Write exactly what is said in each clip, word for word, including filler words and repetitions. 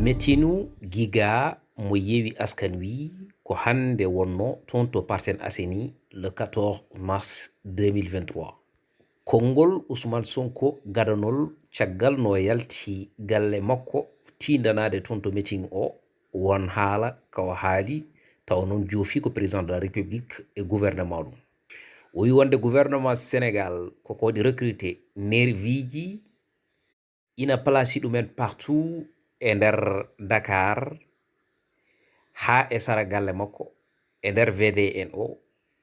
Metinu giga mo yewi askan wi ko hannde wonno toon to Parcelles Assainies le quatorze mars deux mille vingt-trois. Konngol Ousmane Sonko gadanol caggal no yalti galle makko tiindanaade toon to meeting o, won haala ka o haali, tawa noon joofi ko président de la République e gouvernement ɗum. O wi wonde gouvernement Sénégal ko ko waɗi recruter nerviiji, ina placé ɗumen partout e nder Dakar, haa e sara galle makko, e nder V D N o,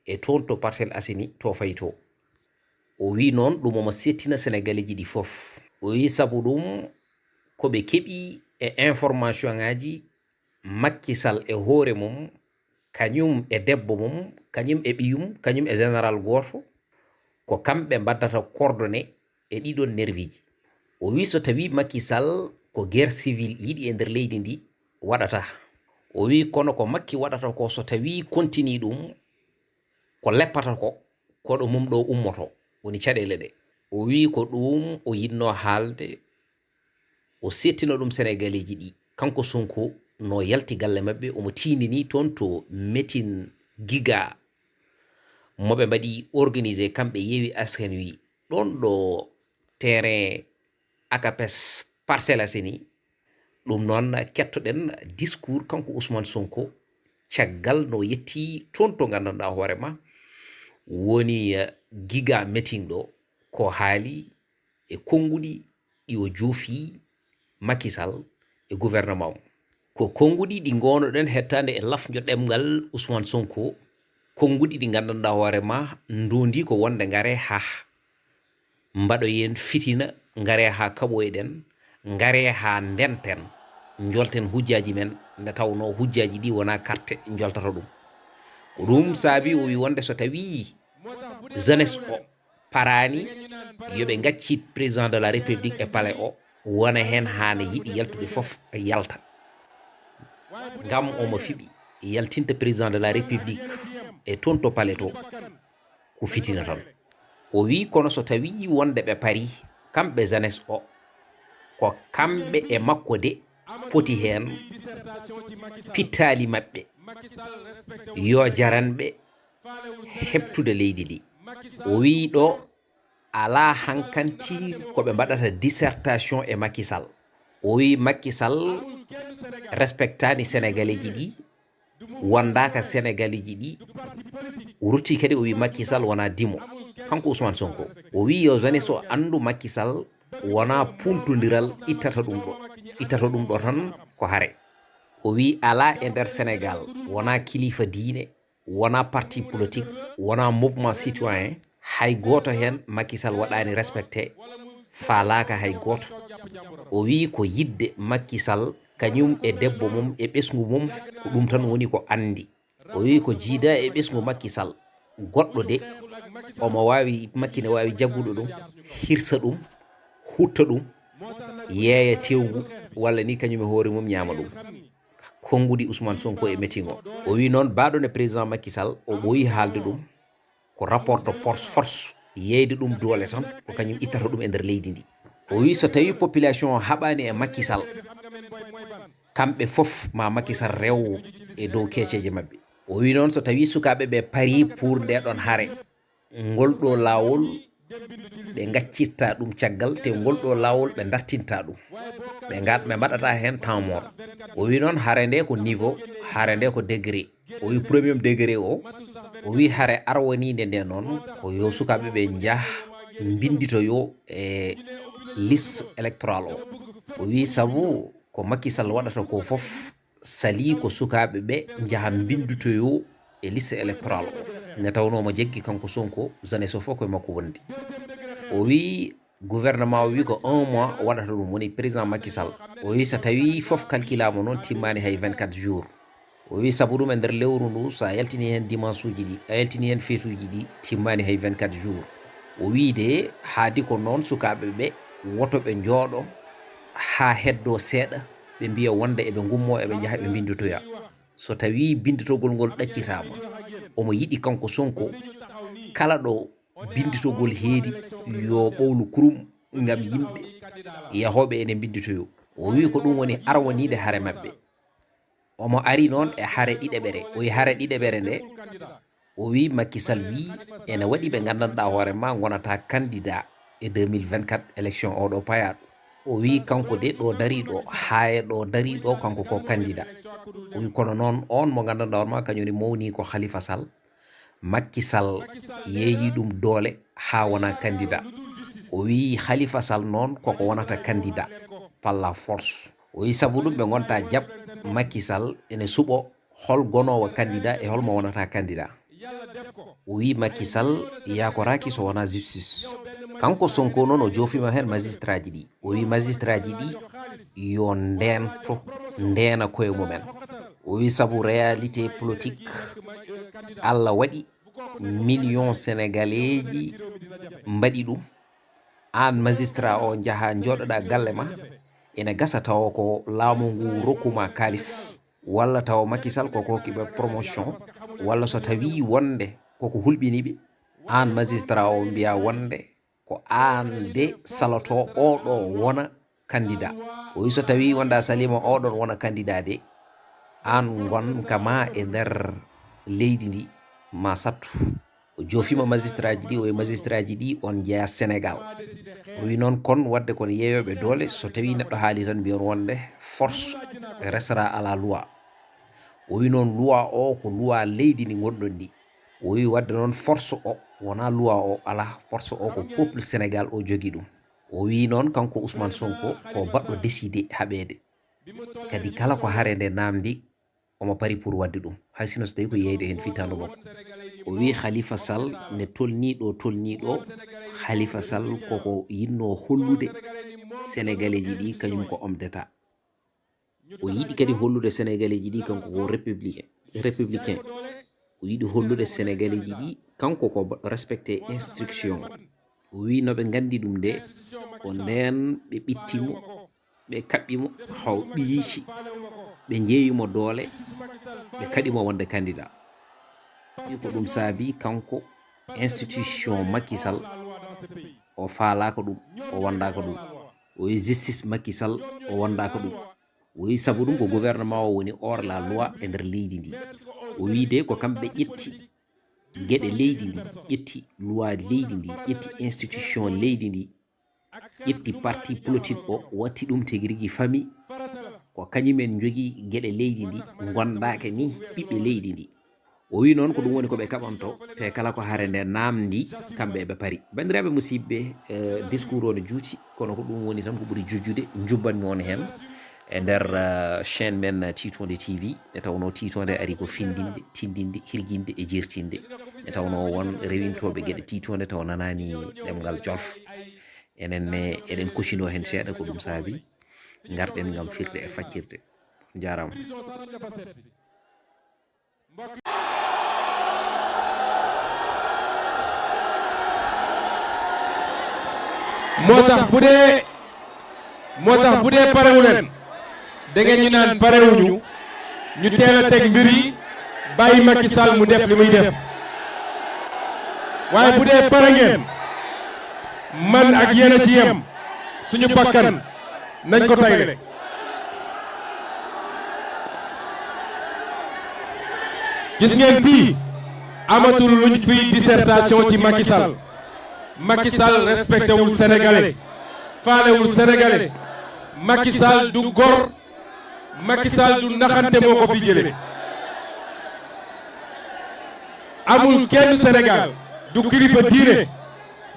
e toon to Parcelles Assainies to fayi to. O wi noon ɗum omo settina Sénégalais ji ɗi fof. O wi sabu ɗum ko ɓe keɓi e information ngaji, Macky Sall e hoore mum, kañum e debbo mum, kañum e ɓiyum, kañum e général gooto, ko kamɓe mbaddata coordonné e ɗiɗon nerviiji. O wi so tawi Macky Sall ko guerre civile yiɗi e nder leydi ndi waɗata. O wi kono ko Macky waɗata ko so tawi continue ɗum, ko leppata ko, ko ɗo mum ɗo ummoto, woni caɗeele ɗe. O wi ko ɗum o yiɗno haalde, o settina ɗum Sénégalais ji ɗi. Kanko Sonko no yalti galle maɓɓe, omo tiindini toon to meeting giga mo ɓe mbaɗi organisé kamɓe yewi askan wi ɗon ɗo terrain akapes Parcelles Assainies. Ɗum noon kettoɗen discours kanko Ousmane Sonko caggal no yetti toon to nganndanɗaa hoore ma woni, eh, giga meeting ɗo, ko haali e konnguɗi ɗi o joofi Macky Sall e gouvernement mum. Ko konnguɗi ɗi ngoonoɗen hettaande e lafnjo ɗemngal Ousmane Sonko, konnguɗi ɗi nganndanɗaa hoore ma ndondi ko wonde ngare haa mbaɗoyen fitina, ngare haa kaɓoyɗen, ngare haa ndenten, njolten hujjaaji men, nde tawnoo hujjaaji ɗi wonaa karte njoltata ɗum. Ko ɗum saabi o wi wonde so tawii jeunesse o paraani yo ɓe ngaccit président de la République e palais o, wona heen haa ne yiɗi yaltude fof yalta. Ngam omo fiɓi yaltinde président de la République e toon to palais to, ko fitina tan. O wi kono so tawi wonde ɓe pari, kamɓe jeunesse o, ko kamɓe e makko de poti heen, pittaali maɓɓe yo jaranɓe heɓtude leydi ndi. O wi ɗo alaa hankanti ko ɓe mbaɗata dissertation e Macky Sall. O wi Macky Sall respectaani Sénégalais ji ɗi, wondaaka Sénégalais ji ɗi. O rutti kadi o wi Macky Sall wonaa dimo. Kanko Ousmane Sonko. O wi yo jeunesse o anndu Macky Sall wonaa puntondiral ittata ɗum ɗo. Ittata ɗum ɗo tan ko hare. O wi alaa e nder Sénégal wonaa kilifa diine, wonaa parti politique, wonaa mouvement citoyen, hay gooto heen Macky Sall waɗaani respecté, faalaaka hay gooto. O wi ko yiɗde Macky Sall, kañum e debbo mum e ɓesngu mum, ko ɗum tan woni ko anndi. O wi ko jiida e ɓesngu Macky Sall, goɗɗo de, omo waawi, Macky ne waawi jagguɗo ɗum, hirsa ɗum, hutta ɗum, yeeya tewngu, walla ni kañum e hoore mum ñaama ɗum. Konnguɗi Ousmane Sonko e meeting o. O wi noon baaɗo ne président Macky Sall, o ɓooyi haalde ɗum, ko rapport de force, force, yeeyde ɗum doole tan, ko kañum ittata ɗum e nder leydi ndi. O wi so tawi population o haɓaani e Macky Sall, kamɓe fof ma Macky Sall rewo e dow keeceeje maɓɓe. O wi noon so tawi sukaaɓe ɓe pari pour nde ɗon hare, ngol ɗo laawol ɓe ngaccitta ɗum caggal, te ngol ɗo laawol ɓe dartinta ɗum. Ɓe ngat-, ɓe mbaɗata heen temps mort. O wi noon hare nde ko niveau, hare nde ko degré. O wi premier degré o, o wi hare arwaniinde nde noon ko yo sukaaɓe ɓe njah mbinnditoyo e liste électorale o. O wi sabu ko Macky Sall waɗata ko fof, sali ko sukaaɓe ɓe njaha mbinnditoyo e liste électorale o. Nde tawnoo omo jaggi kanko Sonko, jeunesse o fof koye makko wondi. O wi gouvernement o wi ko un mois o waɗata ɗum, woni président Macky Sall. O wi so tawi fof calculama noon, timmani hay vingt-quatre jours. O wi sabu ɗum e nder lewru ndu, so a yaltini heen dimanche uji ɗi, a yaltini heen feetuji ɗi, timmani hay vingt-quatre jours. O wi de haadi ko noon sukaaɓe ɓe woto ɓe njooɗo haa heddo seeɗa, ɓe mbiya wonde eɓe ngummo, eɓe njaha ɓe mbindotoya. So tawi bindotogol ngol ɗaccitaama, omo yiɗi kanko Sonko kala ɗo binditogol heedi yo ɓowlu kurum ngam yimɓe yahooɓe ene mbinditoyo. O wiyi ko ɗum woni arwaniide hare maɓɓe. Omo ari noon e hare ɗiɗeɓere. O wiyi hare ɗiɗeɓere nde, o wiyi Macky Sall wiyi ene waɗi ɓe nganndanɗaa hoore ma ngonata candidat e deux mille vingt-quatre élection oɗo payaaɗo. O wiyi kanko de ɗo dariɗo, haa e ɗo dariɗo kanko ko candidat. O wiyi kono noon on mo nganndanɗaa hoore ma kañum woni mawni ko Khalifa Sall. Macky Sall yeeyi ɗum doole haa wona candidat. O wiyi Khalifa Sall noon koko wonata candidat par la force. O wiyi sabu ɗum ɓe ngonta jaɓ Macky Sall ene suɓo hol gonoowo candidat e hol mo wonata candidat. O wiyi Macky Sall yakoraaki so wona justice. Kanko Sonko noon o joofima heen magistrat ji ɗi. O wiyi magistrat ji ɗi yo ndeento, ndeena koye mumen. O wiyi sabu réalité politique, Allah waɗi million Sénégalais ji mbaɗi ɗum. Aan magistrat o njaha njooɗoɗa galle ma, ene gasa tawa ko laamu ngu rokkuma kaalis, walla tawa Macky Sall koko hokki ɓe promotion, walla so tawi wonde koko hulɓini ɓe, aan magistrat o mbiya wonde ko aan de saloto oɗo wona candidat. O wi so tawi wonda salima oɗon wona candidat de, aan ngonka ma e nder leydi ndi ma sattu. O joofima magistrat ji ɗi, o wi magistrat ji ɗi on jeeya Sénégal. O wi noon kon wadde kon yeeyoɓe doole, so tawi neɗɗo haali tan mbiyon wonde force restera à la loi. O wi noon loi o ko loi leydi ndi ngonɗon ndi. O wi wadde noon force o wona loi o ala, force o ko peuple Sénégal o jogi ɗum. O wi noon kanko Ousmane Sonko ko baɗɗo décidé haɓeede. Kadi kala ko hare nde namdi omo pari pour wadde ɗum. Hay sino so tawi ko yeeyde heen fittaandu makko. O wi Khalifa Sall ne tolni ɗo tolni ɗo, Khalifa Sall koko yinno hollude Sénégalais ji ɗi kañum ko homme d'État. O yiɗi kadi hollude Sénégalais ji ɗi kanko ko républicain, républicain. O yiɗi hollude Sénégalais ji ɗi kanko ko respecté instruction. O wi no ɓe nganndi ɗum de, ko ndeen ɓe ɓitti mo, ɓe kaɓɓi mo, haw ɓiyici, ɓe njeeyi mo doole, ɓe kaɗi mo wonde candidat. Ko ɗum saabi kanko institution Macky Sall o faalaaka ɗum, o wondaaka ɗum. O wi justice Macky Sall o wondaaka ɗum. O wi sabu ɗum ko gouvernement o woni hors la loi e nder leydi ndi. O wi de ko kamɓe ƴetti geɗe leydi ndi, ƴetti loi leydi ndi, ƴetti institution leydi ndi, ƴetti parti politique o, watti ɗum tigi rigi famille. Ko kañumen jogii geɗe leydi ndi, gondaaka ni ɓiɓɓe leydi ndi. O wi noon ko ɗum woni ko ɓe kaɓanto, te kala ko hare nde namdi, kamɓe eɓe pari. Banndiraaɓe musiɓɓe, eh, discours o ne juuti, kono ko ɗum woni tan ko ɓuri jojjude, njubbanmi on heen e nder, eh, chaîne men Tiitonde T V, nde tawnoo tiitonde ari ko findinde, tindinde, hirjinde e jertinde. Nde tawnoo won rewintooɓe geɗe tiitonde taw nanaani ɗemngal Jolof. Enen ne eɗen kocinoo heen seeɗa, ko ɗum saabi ngarɗen ngam firde e faccirde. On njaaraama. Moo tax bu dee moo tax bu dee parewuleen, da ngeen ñu naan parewuñu, ñu teel a teg mbir yi, bàyyi Macky Sall mu def li muy def. Waaye bu dee pare ngeen, man ak yéen a ci yem, suñu bakkan nañ ko tayle. Gis ngeen fii, amatul luñ fiy dissertation ci Macky Sall. Macky Sall respecté wul Sénégalais, faalewul Sénégalais. Macky Sall du gor, Macky Sall du naxante moo ko fi jële. Amul kenn Sénégal, du kilifa diine,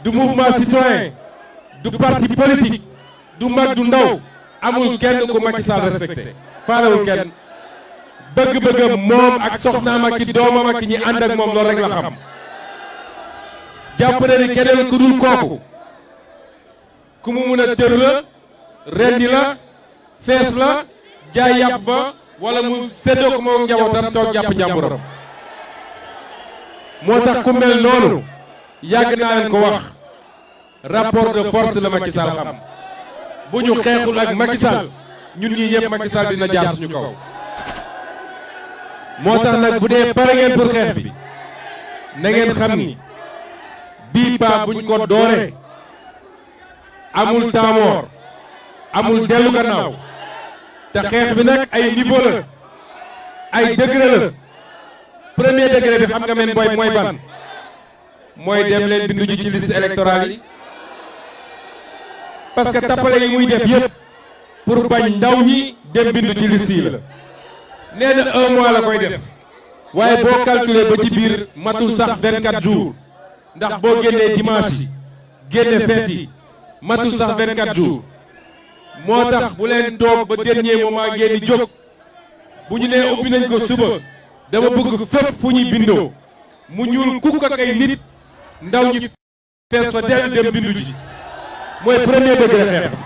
du mouvement citoyen, du parti politique, du mag du ndaw, amul kenn ku Macky Sall respecté, faalewul kenn. Bëgg-bëggam moom ak soxnaam ak i doomam ak ñi ànd ak moom, loolu rek la xam. Jàpp na ni keneen ku dul kooku, ku mu mun a tër la, rendi la, fees la, jaay yàpp ba, wala mu séddoo ko moom njabootam, toog jàpp njàmburam. Moo tax ku mel noonu, yàgg naa leen ko wax, rapport de force la Macky Sall xam. Bu ñu xeexul ak Macky Sall, ñun ñii yëpp Macky Sall dina jaar suñu kaw. Moo tax nag, bu dee pare ngeen pour xeex bi, na ngeen xam ni bii paa buñ ko dooree, amul temps mort, amul dellu gannaaw, Te xeex bi nag ay niveau la, ay degré la. Premier degré bi, xam nga men booy mooy ban? Mooy dem leen bindu ji ci liste électorale yi, parce que tappale yi muy def yëpp pour bañ ndaw ñi dem bindu ci liste yi la. Nee na un mois la koy def, waaye boo calculer ba ci biir, matul sax vingt-quatre jours, ndax boo génnee dimanche yi, génne fête yi, matul sax vingt-quatre jours. Moo tax bu leen toog ba dernier moment ngeen di jóg. Bu ñu nee ubbi nañ ko suba, dama bëgg fépp fu ñuy bindoo mu ñuul kukk ak ay nit, ndaw ñi fees fa dell dem bindu ji. Mooy premier degré xeex bi.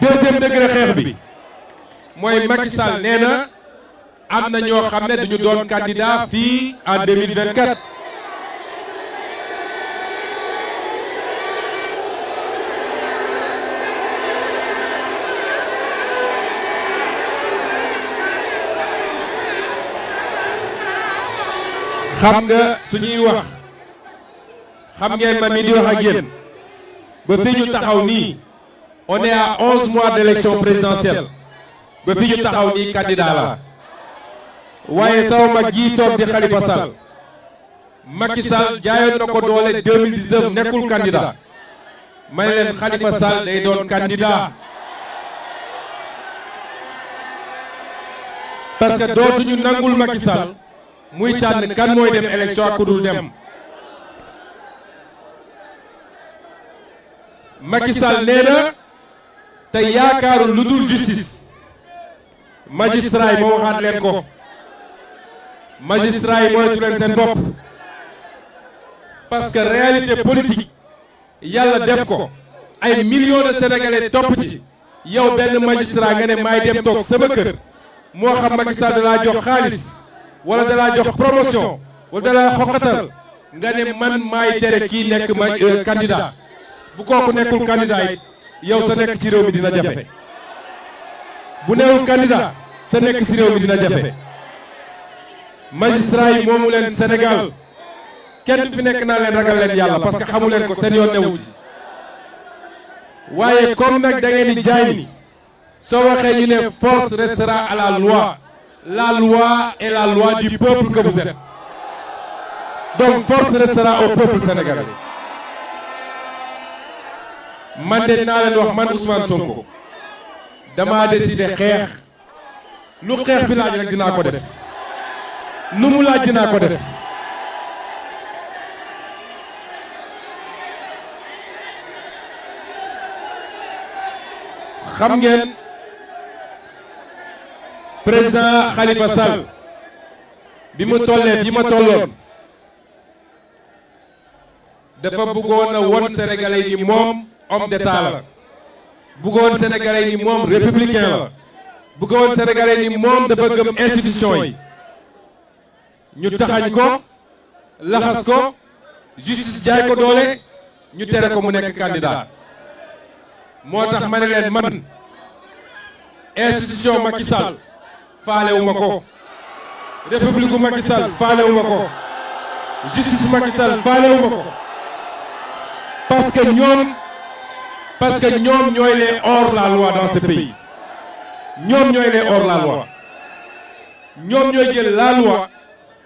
Deuxième degré xeex bi mooy Macky Sall nee na am na ñoo xam ne duñu doon candidat fii en deux mille vingt-quatre. Xam nga, suñuy wax, xam ngeen, man mi di wax ak yéen, ba fi ñu taxaw nii, on est à onze mois d'élection présidentielle. Ba fi ñu taxaw nii, candidat la. Waaye sama mag jii toog di Khalifa Sall, Macky Sall jaayoon na ko doole deux mille dix-neuf, nekkul candidat. Ma ne leen, Khalifa Sall day doon candidat, parce que dootuñu nangul Macky Sall muy tànn kan mooy dem élection ak ku dul dem. Macky Sall nee na te yaakaarul lu dul justice. Magistrat yi, ma waxaat leen ko, magistrat yi, moytu leen seen bopp, parce que réalité politique, Yàlla def ko, ay millions de Sénégalais topp ci. Yow, benn magistrat, nga ne maay dem toog sama kër, moo xam Macky Sall da laa jox xaalis, wala da laa jox promotion, wala da laa xoqatal, nga ne man maay tere kii nekk ma, euh, candidat. Bu kooku nekkul candidat it, yow, sa nekk ci réew mi dina jafe. Bu newul candidat, sa nekk ci réew mi dina jafe. Magistrat yi, moomu leen Sénégal. Kenn du fi nekk naa leen ragal leen Yàlla, parce que xamu leen ko, seen yoon newu ci. Waaye comme nag da ngeen di jaay ni, soo waxee ñu ne force restera à la loi. La loi est la loi du peuple que vous êtes. Donc force restera au peuple sénégalais. Man de, naa leen wax, man Ousmane Sonko, damaa décidé xeex. Lu xeex bi laaj rek, dinaa ko def. Lu mu laaj, dinaa ko def. Xam ngeen, président Khalifa Sall, bi mu tollee fi ma tolloon, dafa bëggoon a won Sénégalais yi ni moom homme d'État la, bëggoon Sénégalais yi ni moom républicain la, bëggoon Sénégalais yi ni moom dafa gëm institution yi. Ñu taxañ ko, laxas ko, justice jaay ko doole, ñu tere ko mu nekk candidat. Moo tax ma ne leen, man, institution Macky Sall, faalewuma ko. République Macky Sall, faalewuma ko. Justice Macky Sall, faalewuma ko. Parce que ñoom, parce que ñoom ñooy les hors la loi dans ce pays. Ñoom ñooy les hors la loi. Ñoom ñooy jël la loi,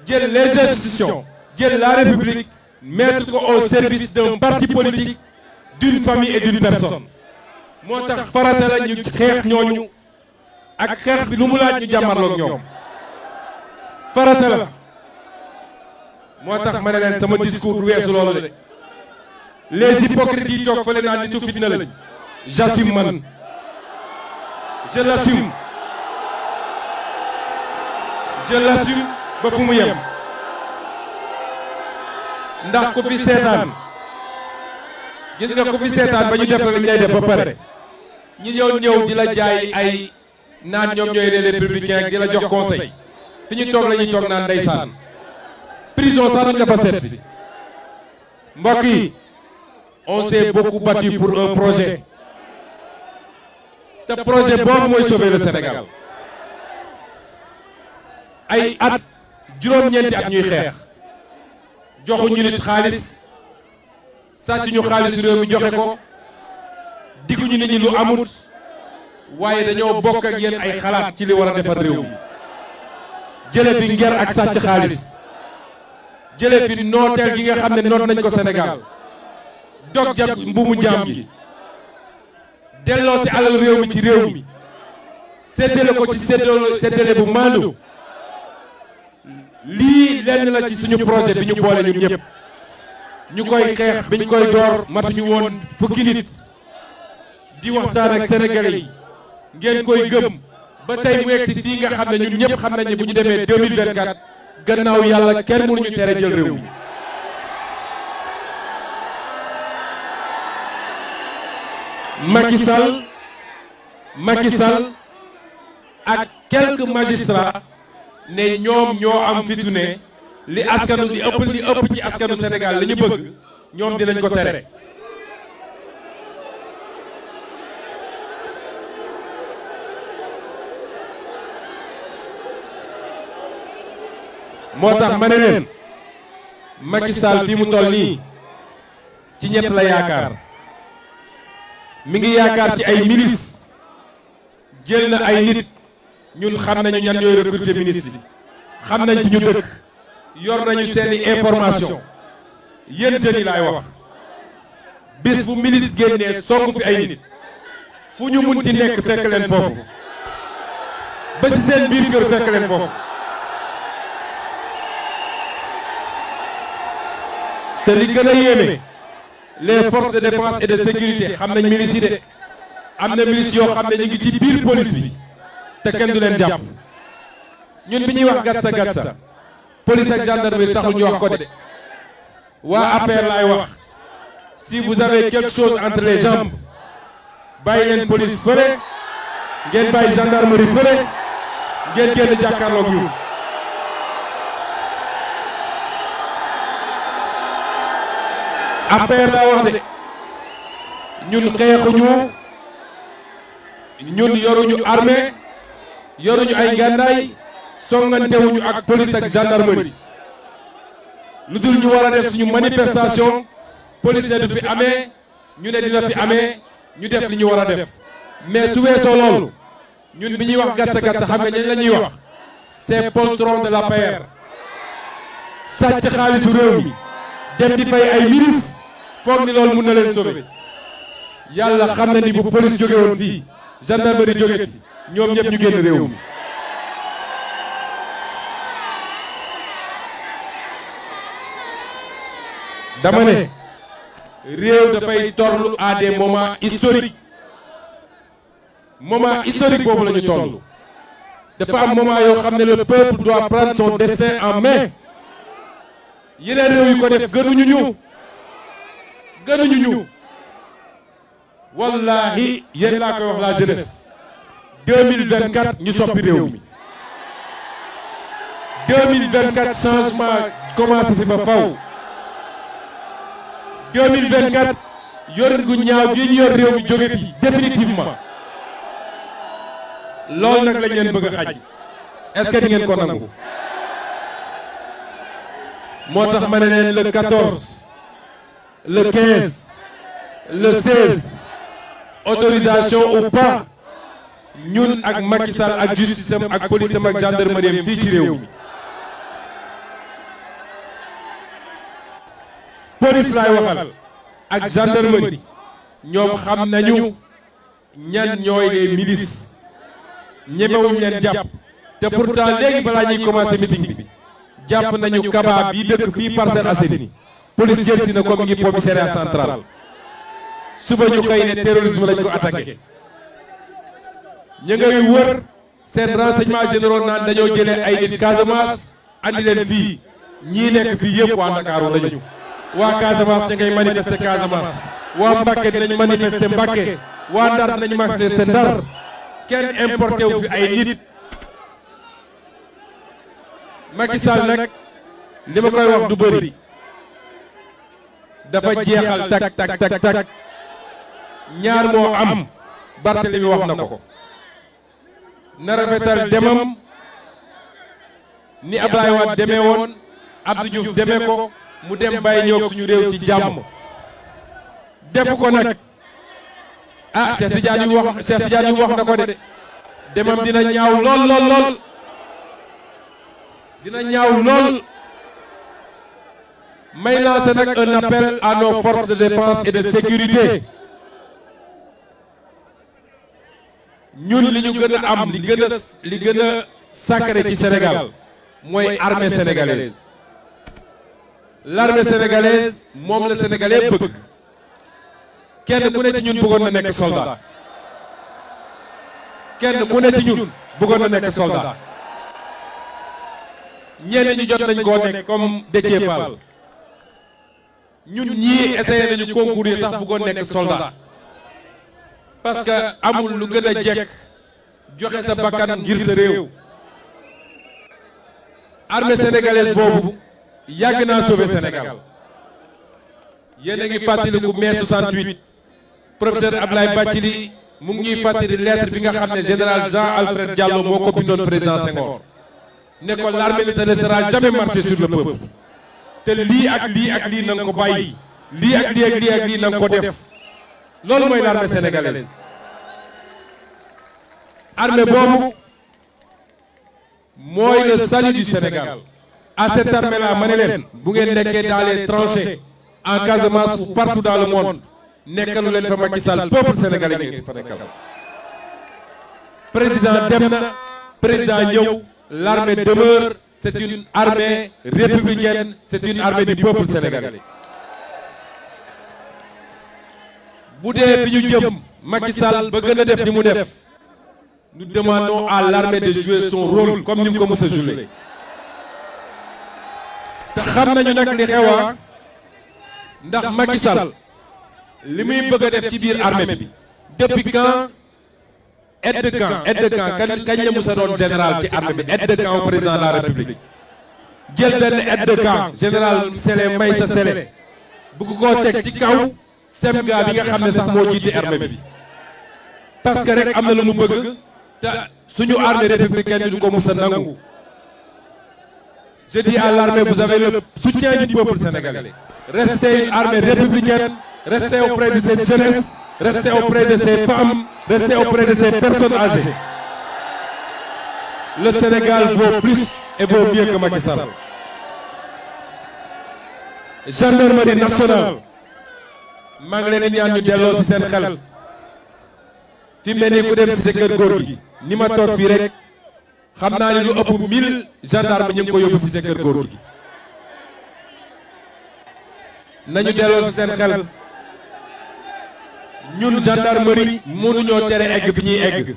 jël les institutions, jël la République, mettre ko au service d'un parti politique, d'une famille et d'une personne. Moo tax farata la ñu xeex ñooñu, ak xeex bi lu mu laaj, ñu jàmmarloog ñoom. Farata la. Moo tax ma ne leen, sama discours du weesu loolu de. Les hypocrites yi toog fële naan nitu fitna lañ, j'assume, man, je l'assume. Je l'assume ba fu mu yem. Ndax ku fi seetaan, gis nga, ku fi seetaan ba ñu def la li ñu lay def ba pare, ñi ñëw ñëw di la jaay ay naan ñoom ñooy les républicains, di la jox conseil, fi ñu toog la ñuy toog naan ndeysaan. Prison sax duñ la fa seet si. Mbokk yi, on s'est beaucoup battu pour un projet. Te projet boobu mooy sauver le Sénégal. Ay at, juróom-ñeenti at ñuy xeex, joxuñu nit xaalis, sàcc ñu xaalisu réew mi, joxe ko, digguñu nit ñi lu amut, Waaye dañoo bokk ak yéen ay xalaat ci li war a defar réew mi. Jële fi nger ak sàcc xaalis. Jële fi nooteel gi nga xam ne noot nañ ko Sénégal. Dog jàpp mbuumu jaam gi. Delloo si alal réew mi ci réew mi. Séddale ko ci séddale, séddale bu maandu. Lii lenn la ci suñu projet bi ñu boole ñun ñëpp. Ñu koy xeex, bi ñu koy door, matuñu woon fukki nit. Di waxtaan ak Sénégalais yi, ngeen koy gëm, ba tey mu egg si fii nga xam ne ñun ñëpp xam nañ ne bu ñu demee deux mille vingt-quatre, gannaaw Yàlla kenn mënuñu tere jël réew mi. Macky Sall, Macky Sall ak quelques magistrats ne ñoom ñoo am fitu ne li askanu, li ëpp, li ëpp ci askanu Sénégal la ñu bëgg, ñoom dinañ ko tere. Moo tax ma ne leen, Macky Sall fii mu toll nii ci ñett la yaakaar. Mi ngi yaakaar ci ay milices. Jël na ay nit, ñun xam nañu ñan ñooy recruter ministre yi, xam nañ fi ñu dëkk, yor nañu seeni information. Yéen jeunes yi laay wax, bis bu milice génnee song fi ay nit, fu ñu munti nekk fekk leen foofu, ba ci seen biir kër fekk leen foofu. Te li gën a yéeme, les forces de défense et de sécurité xam nañ milice yi de. Am na milice yoo xam ne ñu ngi ci biir police bi te kenn du leen jàpp. Ñun bi ñuy wax gatsa gatsa, police ak gendarmerie taxul ñu wax ko de. Waa A P R laay wax, si vous avez quelque chose entre les jambes, bàyyi leen police fële, ngeen bàyyi gendarmerie fële, ngeen génn jàkkaarloog ñun. A P R laa wax de, ñun xeexuñu, ñun yoruñu armée, yoruñu ay ngànnaay, songantewuñu ak police ak gendarmerie. Lu dul ñu war a def suñu manifestation, police ne du fi amee, ñu ne dina fi amee, ñu def li ñu war a def. Mais su weesoo loolu, ñun bi ñuy wax gatsa gatsa, xam nga ñan la ñuy wax? Ces poltrons de l'A P R. Sàcc xaalisu réew mi, dem di fay ay milice, foog ni loolu mun na leen sauver. Yàlla xam na ni bu police jóge woon fii, gendarmerie jóge fi, ñoom ñëpp ñu génn réew mi. Dama ne, réew dafay torlu à des moments historiques. Moment historique boobu la ñu toll. Dafa am moment yoo xam ne le peuple doit prendre son destin en main. Yeneen réew yu ko def gënuñu ñu, gënuñu ñu. Wallahi, yéen laa koy wax, la jeunesse. Deux mille vingt-quatre, ñu soppi réew mi. Deux mille vingt-quatre, changement commencé fi ba faw. Deux mille vingt-quatre, yorin gu ñaaw gi ñu yor réew mi jóge fi définitivement. Loolu nag lañ leen bëgg a xañ. Est-ce que di ngeen ko nangu? Moo tax ma ne leen, le quatorze, le quinze, le seize, autorisation ou pas, ñun ak Macky Sall ak justice am ak police am ak gendarmerie am fii ci réew mi. Police laay waxal ak gendarmerie, ñoom xam nañu ñan ñooy les milices. Ñemewuñ leen jàpp. Te pourtant, léegi, balaa ñuy commencé meeting bi, jàpp nañu Kaba bi dëkk fii Parcelles Assainies. Police jël si na ko, mi ngi commissariat central. Suba ñu xëy ne terrorisme lañ ko attaqué. Ñu ngay wër seen renseignements généraux naan dañoo jëlee ay nit Casamance, andi leen fii. Ñii nekk fii yëpp waa Ndakaaru lañu. Waa Casamance ña ngay manifester Casamance. Waa Mbacké dinañ manifester Mbacké. Waa Ndar dinañ manifester Ndar. Kenn importé wu fi ay nit. Macky Sall nag, li ma koy wax du bëri. Dafa jeexal tak, tak, tak, tak. Ñaar moo am. Barthélemy wax na ko. Na rafetal demam, ni Ablaye Wade demee woon, Abdou Diouf demee ko, mu dem bàyyi ñoog suñu réew ci jàmm. Defu ko nag. Ah, Cheikh Tidiane wax, Cheikh Tidiane wax na ko de. Demam dina ñaaw lool, lool, lool. Dina ñaaw lool. May lancer nag un appel à nos forces de défense et de sécurité. Ñun, li ñu gën a am, li gën a, li gën a sacré ci Sénégal mooy armée sénégalaise. L'armée sénégalaise, moom la Sénégalais bëgg. Kenn ku ne ci ñun bëggoon na nekk soldat. Kenn ku ne ci ñun bëggoon na nekk soldat. Ñenn ñu jot nañ koo nekk, comme Déthié Fall. Ñun ñii essayé nañu concours yi sax, bëggoon nekk soldat, parce que amul lu gën a jekk joxe sa bakkan ngir sa réew. Armée sénégalaise boobu yàgg naa sauver Sénégal. Yéen a ngi fàttaliku mai soixante-huit, professeur Ablaye Bathily mu ngi ñuy fàttali lettre bi nga xam ne général Jean Alfred Diallo moo ko bindoon président Senghor, ne ko: l'armée ne te laissera jamais marcher sur le peuple. Te lii ak lii ak lii na nga ko bàyyi, lii ak lii ak lii ak lii na nga ko def. Loolu mooy l'armée sénégalaise. Armée boobu mooy le salut du Sénégal. À cette armée-là, ma ne leen, bu ngeen nekkee dans les tranchées, en Casamance ou partout dans le monde, nekkalu leen fa Macky Sall, peuple sénégalais ngeen fa nekkal. Président dem na, président ñëw, l'armée demeure. C'est une armée républicaine, c'est une armée du peuple sénégalais. Bu dee fi ñu jëm, Macky Sall bëgg na def ni mu def, nous demandons à l'armée de jouer son rôle comme ni mu ko mës a joué. Te xam nañu nag li xewa, ndax Macky Sall li muy bëgg a def ci biir armée bi, depuis quand aide de camp, aide de camp, kañ, kañ la mës a doon général ci armée bi, aide de camp au président de la République? Jël benn aide de camp, général Sélé, Maysa Sélé, bëgg koo teg ci kaw semga bi nga xam ne sax moo jiite armée bi, parce que rek am na lu mu bëgg, te suñu armée républicaine bi du ko mës a nangu. Je dis à l'armée, vous avez le soutien du peuple sénégalais. Restez une armée républicaine, restez auprès de cette jeunesse, restez auprès de ces femmes, restez auprès de ces personnes âgées. Le Sénégal vaut plus et vaut mieux que Macky Sall. Gendarmerie nationale, maa ngi leen di ñaan ñu delloo ci seen xel. Fi mu ne nii, ku dem ci sa kër góor gi, ni ma toog fii rek, xam naa ni lu ëpp mille gendarme ñu ngi ko yóbbu ci sa kër góor gi. Nañu delloo ci seen xel. Ñun, gendarmerie, mënuñoo tere egg fi ñuy egg.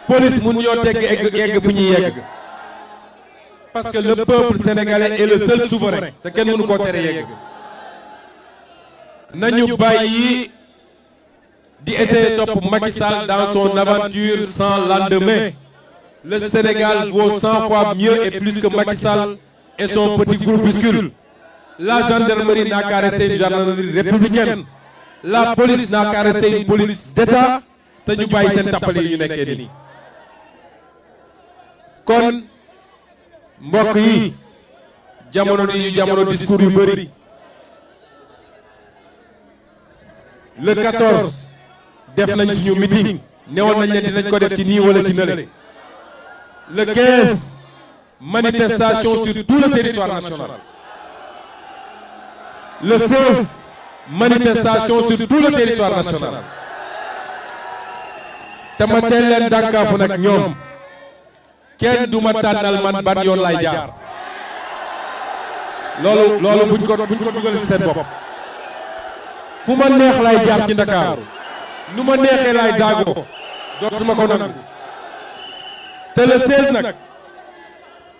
Police mënuñoo tegg egg, egg fi ñuy yegg. Parce que le peuple sénégalais est le seul souverain, te kenn mënu koo tere yegg. Nañu bàyyi di essayer topp Macky Sall dans son aventure sans lendemain. Le Sénégal vaut cent fois mieux et plus que Macky Sall et son petit groupuscule. La gendarmerie n'a qu'à rester une gendarmerie républicaine. La police n'a qu'à rester une police d'État. Te ñu bàyyi seen tappale yi ñu nekkee nii. Kon, mbokk yi, jamono di ñu jamono discours yu bëri. Le quatorze, def nañ suñu meeting, newoon nañ ne dinañ ko def ci nii wala ci nële. Le quinze, manifestation sur tout le territoire national. Le seize, manifestation sur tout le territoire national. Te ma teel leen dànkaafu nag, ñoom, kenn du ma tànnal man ban yoon lay jaar. Loolu, loolu buñ ko, buñ ko dugal ci seen bopp. Fu ma neex lay jaar ci Ndakaaru, nu ma neexee lay daagoo, dootuma ko nangu. Te le seize nag,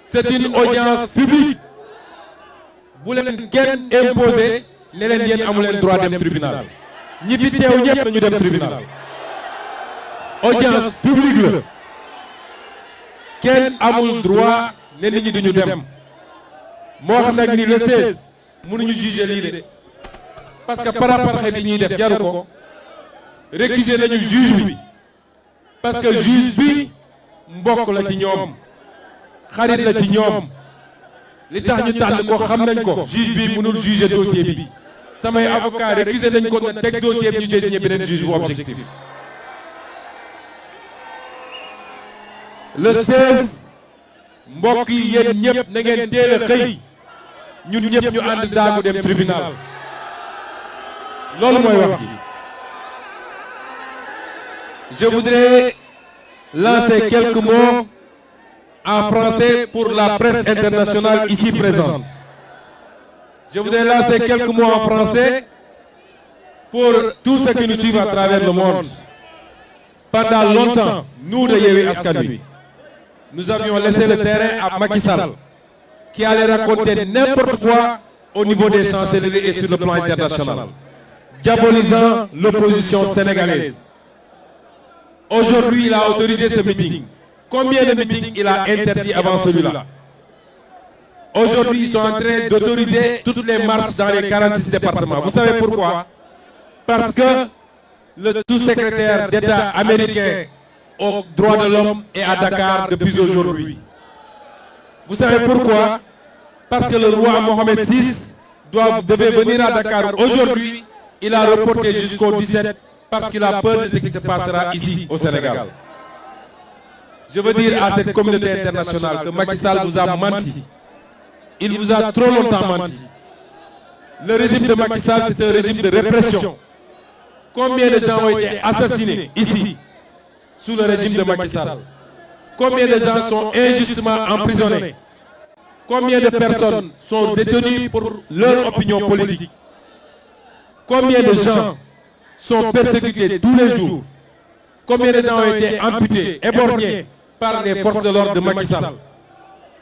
c'est une audience publique. Bu leen kenn imposé ne leen yéen amu leen droit dem tribunal. Ñi fi teew ñëpp nañu dem tribunal. Audience publique la. Kenn amul droit ne nit ñi duñu dem. Moo xam nag ni le seize, mënuñu juger lii de, parce que paraparxe bi ñuy def jaru ko. Récuser nañu juge bi, parce que juge bi mbokk la ci ñoom, xarit la ci ñoom. Li tax ñu tànn ko xam nañ ko. Juge bi mënul juger dossier bi. Samay avocat récusé nañ ko, na teg dossier bi, ñu désigné beneen juge bu objectif. Le seize, mbokk yi, yéen ñëpp na ngeen teel a xëy, ñun ñëpp ñu ànd daagu dem tribunal. Loolu mooy wax ji. Je voudrais lancer quelques mots en français pour la presse internationale ici présente. Je voudrais lancer quelques mots en français pour tous ceux qui nous suivent à travers le monde. Pendant longtemps, nous de Yewwi Askan Wi, nous avions laissé le terrain à Macky Sall, qui allait raconter n'importe quoi au niveau des Champs-Élysées et sur le plan international, diabolisant l'opposition sénégalaise. Aujourd'hui, il a autorisé ce meeting. Combien de meetings il a interdit avant celui-là? Aujourd'hui, ils sont en train d'autoriser toutes les marches dans les quarante-six départements. Vous savez pourquoi? Parce que le sous-secrétaire d'État américain aux droits de l'homme est à Dakar depuis aujourd'hui. Vous savez pourquoi? Parce que le roi Mohamed six doit, devait venir à Dakar aujourd'hui. Il a reporté jusqu'au dix-sept parce qu'il a peur de ce qui se passera ici au Sénégal. Je veux dire à cette communauté internationale que Macky Sall vous a menti. Il vous a trop longtemps menti. Le régime de Macky Sall, c'est un régime de répression. Combien de gens ont été assassinés ici sous le régime de Macky Sall? Combien de gens sont injustement emprisonnés? Combien de personnes sont détenues pour leur opinion politique? Combien de gens sont persécutés tous les jours? Combien de gens ont été amputés, éborgnés par les forces de l'ordre de Macky Sall?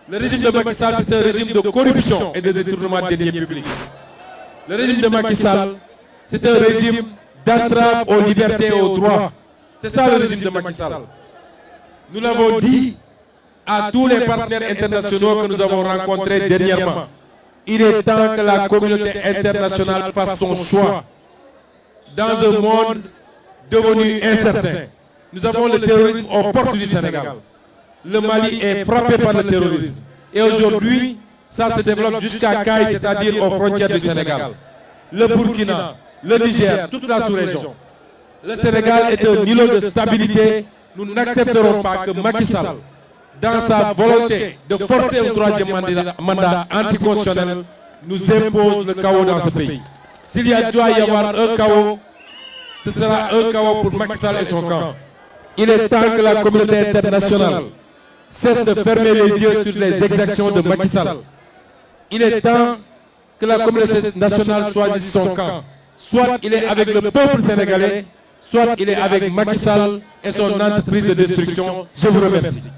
Le régime de Macky Sall, c'est un régime de corruption et de détournement de deniers publics. Le régime de Macky Sall, c'est un régime d'entrave aux libertés et aux droits. C'est ça le régime de Macky Sall. Nous l'avons dit à tous les partenaires internationaux que nous avons rencontrés dernièrement. Il est temps que la communauté internationale fasse son choix. Dans un monde devenu incertain, nous avons le terrorisme aux portes du Sénégal. Le Mali est frappé par le terrorisme. Et aujourd'hui, ça se développe jusqu'à Kayes, c'est-à-dire aux frontières du Sénégal. Le Burkina, le Niger, toute la sous-région. Le Sénégal est un îlot de stabilité. Nous n'accepterons pas que Macky Sall, dans sa volonté de forcer un troisième mandat, mandat anticonstitutionnel, nous impose le chaos dans ce pays. S'il y a, doit y avoir un chaos, ce sera un chaos pour Macky Sall et son camp. Il est temps que la communauté internationale cesse de fermer les yeux sur les exactions de Macky Sall. Il est temps que la communauté nationale choisisse son camp. Soit il est avec le peuple sénégalais, soit il est avec Macky Sall et son entreprise de destruction. Je vous remercie.